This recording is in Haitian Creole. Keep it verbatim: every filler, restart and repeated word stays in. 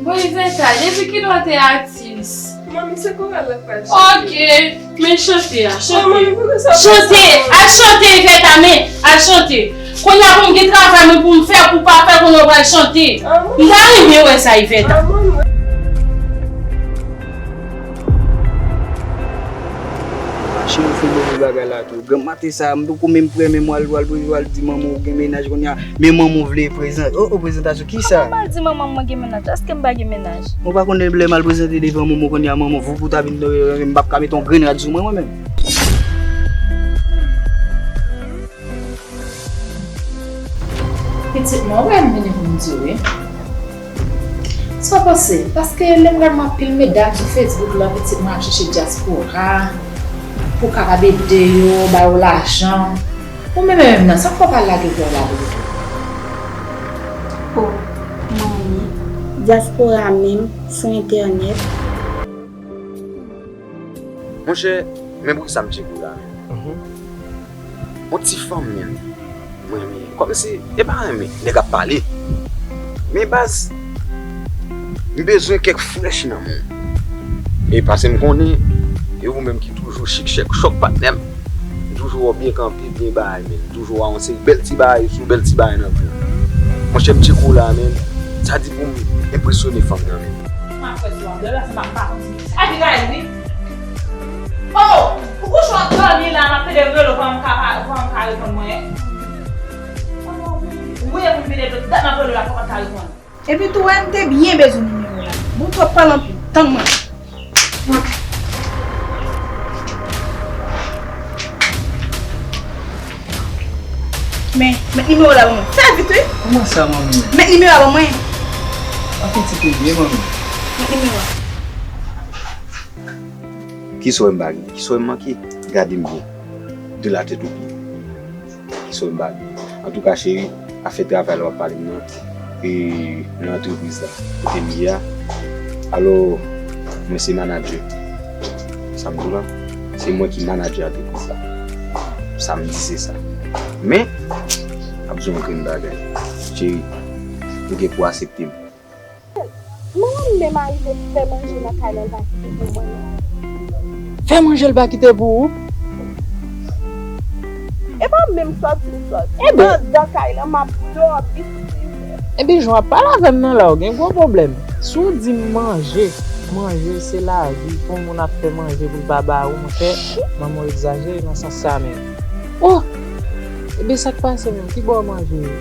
Bon, Iveta, depi kilè w te atis? Manmi, se koral la k pral chante. Ok, men chante a, chante. Oh, manmi, pou sa. Chante, al chante, Iveta, men, al chante. Kounye a pou m gen travay mwen pou m fè, pou pa fè kounye a w pral chante. Ah, manmi. M ta renmen wè sa, Iveta. Ah, manmi. Cheri, ou fin bon bagay la tou. Granm maten sa, m poko menm prè, men mwen al, al, al di manman w gen mennaj kounye a. Men manman w vle prezant. Oh, oh, prezantasyon, kisa? Kòman m al di manman m mwen gen mennaj? Èske m pa gen mennaj? Ou pa konnen lè m al prezante devan manman w kounye a, manman w voup ou ta vin, m p ap ka mete yon grenn rad sou mwen, mwen menm. Pitit mwen, ou wè m vini pou m di w, wi. Sa w panse? Paske lè m gade m ap pil medam sou Facebook la, pitit mwen ap chèche dyaspora pou kapab ede yo, ba yo lajan. Ou menm menm nan, sa k fè w pa lage kò w la tou? Oh, manmi, dyaspora menm sou entènèt. Monchè, men poukisa m tcheke w la menm. Mhm. Yon ti fanm menm. Mwen renmen. Kòmsi, e pa renmen, nèg ap pale. Men baz, m bezwen kèk frèch nan men w. E paske m konnen, e ou menm ki toujou chik chèk chòk patnè m. M toujou wè w byen kanpe, byen bagay, men m toujou wè w yon seri bèl ti bagay sou bèl ti bagay nan vi w. Monchè, m tcheke w la, men sa di pou m enpresyone fanm nan, men. M ap fè sou ap dòmi, m ap pa kontinye. Abigail, wi. Oh, ou kouche w ap dòmi la, m ap tande rele w, pa m ka pa, pa m ka reponn mwen. Wi, epi m vide tout dat m ap rele w la, pa m ka reponn. Epi tou, wè, m te byen bezwen nimewo w la. Bon, twòp pale anpil. Tann mwen. Men, met nimewo w la ban mwen. Fè vit, wi. Kòman sa, manmi? Met nimewo w la ban mwen. An pitit ou byen, manmi. Met nimewo w la. Kisa w wè m pa gen? Kisa w wè m manke? Gade m byen. De la tèt o pye. Kisa w wè m pa gen? Antouka, cheri, afè travay la w ap pale m nan, e, nan antrepriz la, kote m ye a. Alò, mwen se manadjè. Sa m di w la, se mwen ki manadjè antrepriz la. Sa m di se sa. Men, ap di w yon grenn bagay. Cheri, ou gen pou w aksepte m. Manman m menm arive fè manje nan kay la, l pa kite pou mwen, non. Fè manje, l pa kite pou ou? E pa menm sòti l sòti. Enben, anndan kay la, m ap dòmi sou sèvèt. Enben, jan w ap pale avè m nan la, ou gen gwo pwoblèm. Si w di m manje, manje se lavi, pou yon moun ap fè manje pou l pa ba ou, monchè, manman w egzajere nan sans sa menm. Oh! Ebyen, sa k pase menm? Ki bò manje ye?